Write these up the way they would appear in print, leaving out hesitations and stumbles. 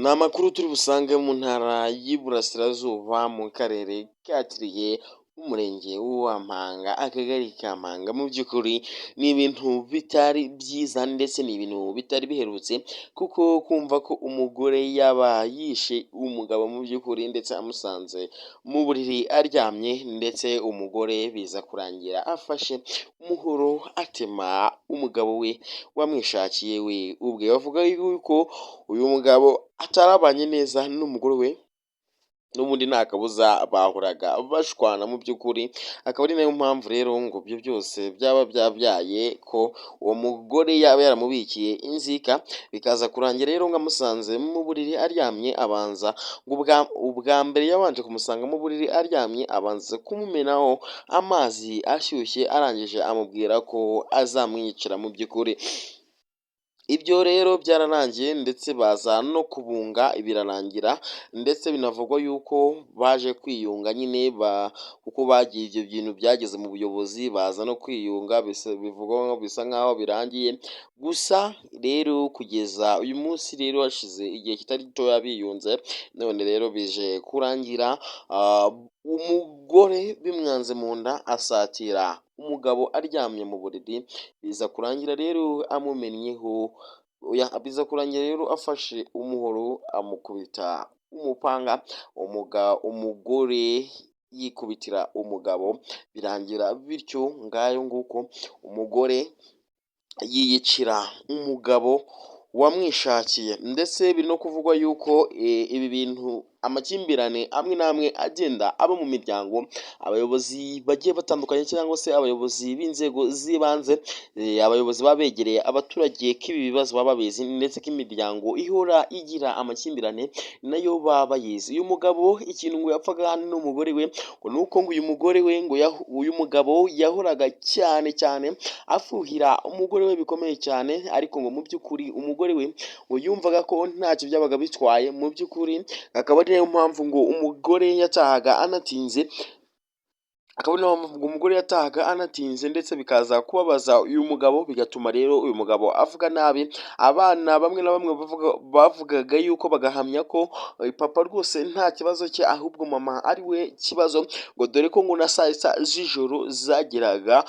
Ni amakuru turi busange mu ntara y'Iburasirazuba, mu karere ka Kirehe, umurenge wa Mpanga, akagari ka Mpanga. Mu by'ukuri ni ibintu bitari byiza ndetse ni ibintu bitari biherutse, kuko kumva ko umugore yaba yishe umugabo mu by'ukuri, ndetse amusanze mu buriri aryamye, ndetse umugore biza kurangira afashe umuhoro atema umugabo we wamwishakiye we ubwe. Bavuga yuko uyu mugabo atarabanye neza n'umugore we, n'ubundi nta kabuza bahoraga bashwana mu by'ukuri, akaba ari nayo mpamvu rero ngo ibyo byose byaba byabyaye ko uwo mugore yaba yaramubikiye inzika, bikaza kurangira rero ngo amusanze mu buriri aryamye. Abanza ngo ubwa mbere yabanje kumusanga mu buriri aryamye, abanza kumumenaho amazi ashyushye, arangije amubwira ko azamwiyicira mu by'ukuri. Ibyo rero byararangiye, ndetse baza no kubunga birarangira, ndetse binavugwa yuko baje kwiyunga nyine, kuko bagiye ibyo bintu byageze mu buyobozi, baza no kwiyunga, bivugwa bisa nkaho birangiye. Gusa rero kugeza uyu munsi rero hashize igihe kitari gitoya biyunze, none rero bije kurangira umugore bimwanze mu nda, asatira umugabo aryamye mu buriri, biza kurangira rero amumennyeho, biza kurangira rero afashe umuhoro amukubita umupanga, umugore yikubitira umugabo, birangira bityo. Ngayo nguko, umugore yiyicira umugabo wamwishakiye. Ndetse biri no kuvugwa yuko ibi bintu, amakimbirane amwe n'amwe agenda aba mu miryango, abayobozi bagiye batandukanye cyangwa se abayobozi b'inzego z'ibanze, abayobozi baba begereye abaturage, ko ibi bibazo baba babizi, ndetse ko imiryango ihora igira amakimbirane nayo baba bayizi. Uyu mugabo ikintu ngo yapfaga n'umugore we ngo ni uko ngo uyu mugore we ngo uyu mugabo yahoraga cyane cyane afuhira umugore we bikomeye cyane, ariko ngo mu by'ukuri umugore we ngo yumvaga ko ntacyo byabaga bitwaye mu by'ukuri, akaba ari nayo mpamvu ngo umugore yatahaga anatinze, akaba ari nayo mpamvu ngo umugore yatahaga anatinze, ndetse bikaza kubabaza uyu mugabo, bigatuma rero uyu mugabo avuga nabi abana. Bamwe na bamwe bavugaga yuko, bagahamya ko papa rwose nta kibazo cye, ahubwo mama ari we kibazo, ngo dore ko ngo na saa 6 z'ijoro zageraga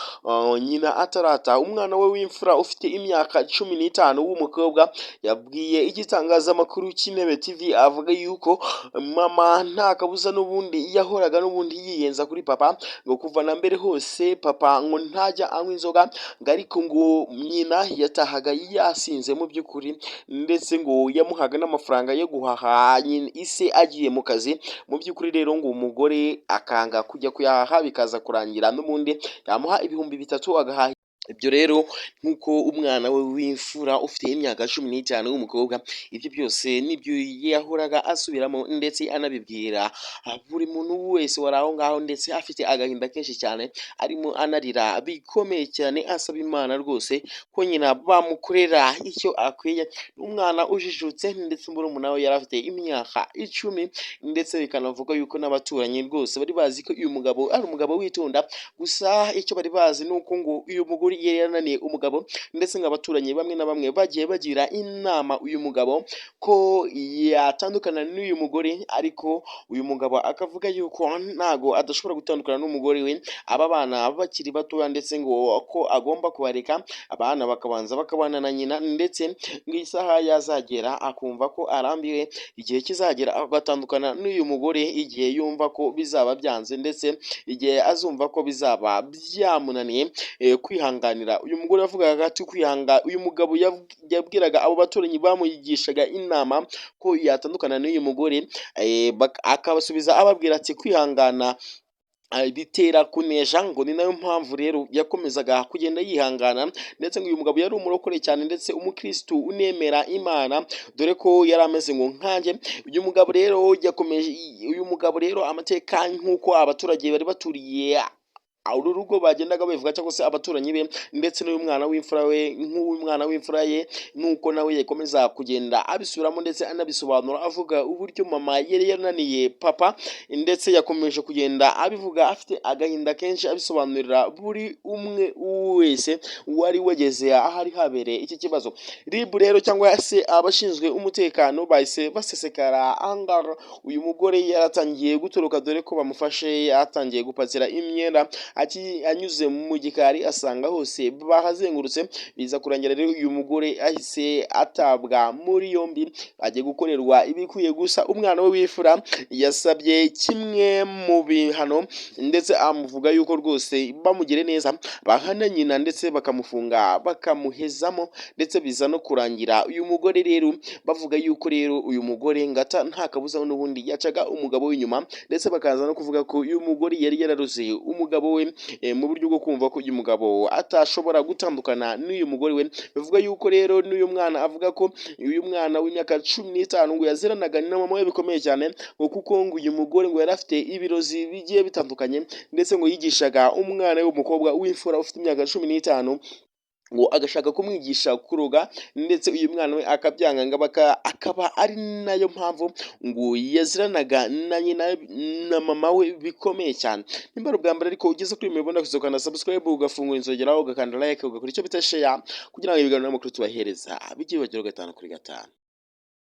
nyina atarataha. Umwana we w'imfura ufite imyaka 15 w'umukobwa yabwiye igitangazamakuru cy'Intebe TV, avuga yuko mama nta kabuza n'ubundi yahoraga n'ubundi yiyenza kuri papa, ngo kuva na mbere hose papa ngo ntajya anywa inzoga, ngo ariko ngo nyina yatahaga yasinze mu by'ukuri, ndetse ngo yamuhaga n'amafaranga yo guhaha ise agiye mu kazi mu by'ukuri. Rero ngo umugore akanga kujya kuyahaha, bikaza kurangira n'ubundi yamuha 3000 agahaha. Ibyo rero nk'uko umwana we w'imfura ufite imyaka 15 w'umukobwa, ibyo byose nibyo yahoraga asubiramo, ndetse anabibwira buri muntu wese wari aho ngaho, ndetse afite agahinda kenshi cyane, arimo anarira bikomeye cyane, asaba Imana rwose ko nyina bamukorera icyo akwiye. Umwana ujijutse, ndetse murumuna we yari afite imyaka 10, ndetse bikanavuga yuko n'abaturanyi rwose bari bazi ko uyu mugabo ari umugabo witonda. Gusa icyo bari bazi ni uko ngo uyu mugore yari yarananiye umugabo, ndetse ngo abaturanyi bamwe na bamwe bagiye bagira inama uyu mugabo ko yatandukana n'uyu mugore, ariko uyu mugabo akavuga yuko ntago adashobora gutandukana n'umugore we, aba bana bakiri batoya, ndetse ngo ko agomba kubareka abana bakabanza bakabana na nyina, ndetse ngo isaha yazagera akumva ko arambiwe, igihe kizagera agatandukana n'uyu mugore, igihe yumva ko bizaba byanze, ndetse igihe azumva ko bizaba byamunaniye kwihanganira uyu mugore. Yavugaga ati kwihanga, uyu mugabo yabwiraga abo baturanyi bamuyigishaga inama ko yatandukana n'uyu mugore, akabasubiza ababwira ati kwihangana bitera kunesha, ngo ni nayo mpamvu rero yakomezaga kugenda yihangana. Ndetse ngo uyu mugabo yari umurokore cyane, ndetse umukirisitu unemera Imana, dore ko yari ameze ngo nkanjye. Uyu mugabo rero yakomeje, uyu mugabo rero amateka nk'uko abaturage bari baturiye Uru rugo bagendaga babivuga, cyangwa se abaturanyi be ndetse n'uyu mwana w'imfura we, nk'uyu mwana w'imfura ye, nuko nawe yakomeza kugenda abisubiramo ndetse anabisobanura, avuga uburyo mama yari yananiye papa. Ndetse yakomeje kugenda abivuga afite agahinda kenshi, abisobanurira buri umwe wese wari wageze ahari habereye iki kibazo. RIB rero, cyangwa se abashinzwe umutekano, bahise basesekara ahangaha uyu mugore yaratangiye gutoroka, dore ko bamufashe yatangiye gupakira imyenda. Anyuze mu gikari asanga hose bahazengurutse. Biza kurangira rero uyu mugore ahise atabwa muri yombi, agiye gukorerwa ibikwiye. Gusa umwana we w'imfura yasabye kimwe mu bihano, ndetse amuvuga yuko rwose bamugire neza bahana nyina, ndetse bakamufunga bakamuhezamo. Ndetse biza no kurangira uyu mugore rero bavuga yuko rero uyu mugore ngata nta kabuza n'ubundi yacaga umugabo w'inyuma, ndetse bakaza no kuvuga ko uyu mugore yari yararuze umugabo we mu buryo bwo kumva ko uyu mugabo atashobora gutandukana n'uyu mugore we. Bivuga yuko rero n'uyu mwana avuga ko uyu mwana w'imyaka 15 ngo yaziranaga na mama we bikomeye cyane, ngo kuko ngo uyu mugore ngo yari afite ibirozi bigiye bitandukanye, ndetse ngo yigishaga umwana we w'umukobwa w'imfura ufite imyaka 15, ngo agashaka kumwigisha kuroga, ndetse uyu mwana we akabyanga, ngo akaba ari nayo mpamvu ngo yaziranaga na nyina na mama we bikomeye cyane. Nimba ari ubwa mbere ariko ugeze kuri mibona, kuzokanda subscribe, ugafungura inzogera, ugakanda like, ugakora icyo bita share, kugira ngo ibiganiro n'amakuru tubahereza bijye bibageraho gatanu kuri gatanu.